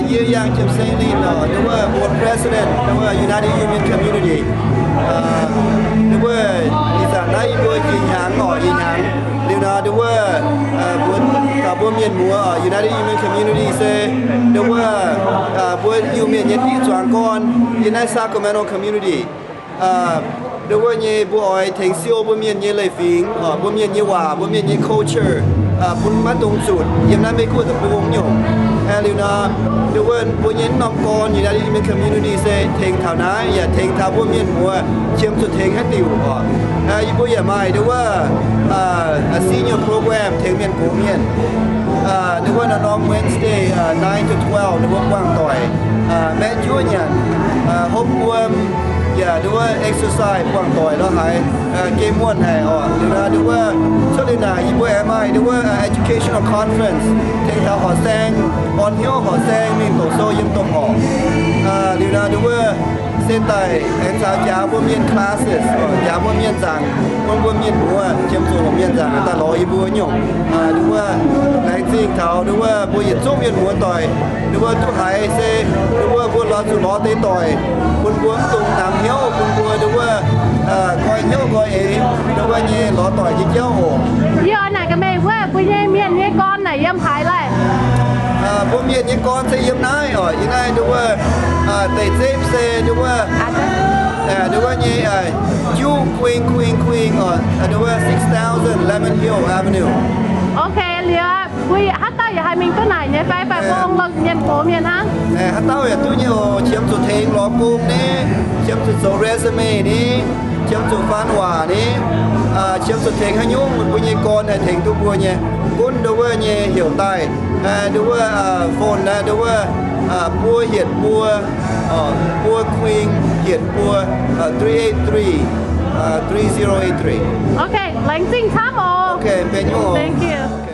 Yie yangh James Saint Lin oc, nduov wuov mbuo president, nduov wuov United Iu Mien Community. Nduov wuov ih zanc naaiv yie mbuo jiex hnyangx oc, jiex hnyangx. Liuz nor nduov wuov mbuo taux mbuo mienh muoz oc, United Iu Mien Community se nduov wuov mbuo Iu Mienh nyei diqv zuangx gorn yiem naaiv Sacramento community. Nduov wuov nyei mbuo oix tengx siou mbuo mienh nyei leiz-fingx, mbuo mienh nyei waac, mbuo mienh nyei culture, bun maiv dungx zutc yiem naaiv Meiv Guoqv deic-bung nyungc. Liuz nor, nduov wuov mbuo nyei norm gorn United Iu Mien Community se tengx taux naaiv yaac tengx taux mbuo mienh muoz qiemx zuqc tengx haaix diuc oc. Yie mbuo yaac maaih nduov wuov senior program tengx mienh gox mienh. Nduov wuov norm Wednesday nine to twelve nduov wuov buangh doic, maeqv juov nyanc, hopv wuom, yaac nduov wuov exercise buangh doic lorz haaix, geh muonh haic oc. Liuz nor nduov wuov cuotv liuz naaic yie mbuo aengx maaih nduov wuov educational conference tengx taux horqc saeng, orn hnyouv horqc saeng mingh doqc sou yiem domh horqc. Liuz nor nduov wuov se daaih aengx caux jaax mbuo mienh classes, jaax mbuo mienh nzaangc, bun mbuo mienh muoz qiemx zuqc mienh nzaangc daaih lorz yie mbuo nyungc. Nduov wuov laengz zingh taux nduov wuov mbuo yietc zungv mienh muoz doic, nduov wuov duqv haiz se nduov wuov mbuo lorz zuqc lorz deix doic bun mbuo mv dungx namx hnyouv, bun mbuo nduov wuov nqoi hnyouv nqoi eix nduov wuov nyei lorz doic nyei jauv oc. Yie oix naaic gaax meih wuov mbuo nyei mienh nyei gorn naaic yiem haaix laih? Mbuo mienh nyei gorn se yiem naaiv oc, yiem naaiv nduov wuov deic-zepv se nduov wuov, nduov wuov nyei Juv Queen, Queen, Queen oc, nduov wuov six thousand Lemon Hill Avenue. Ok, liuz mbuo haaix dauh yaac haih mingh duqv naaic nyei fai, fai mbuo ong longx mienh gox mienh hnangv? Haaix dauh yaac duqv nyei oc. Qiemx zuqc tengx lorz gong ni, qiemx zuqc zoux resume ni, qiemx zuqc faan waac ni, qiemx zuqc tengx haaix nyungc mbuo nyei gorn haih tengx duqv mbuo nyei, gunv nduov wuov nyei heuc daaih, nduov wuov phone naaiv nduov wuov buo hietc buo, buo kuing hietc buo, three eight three, three zero eight three. Ok, laengz zingh camv oc. Ok, benx nyungc oc. Thank you.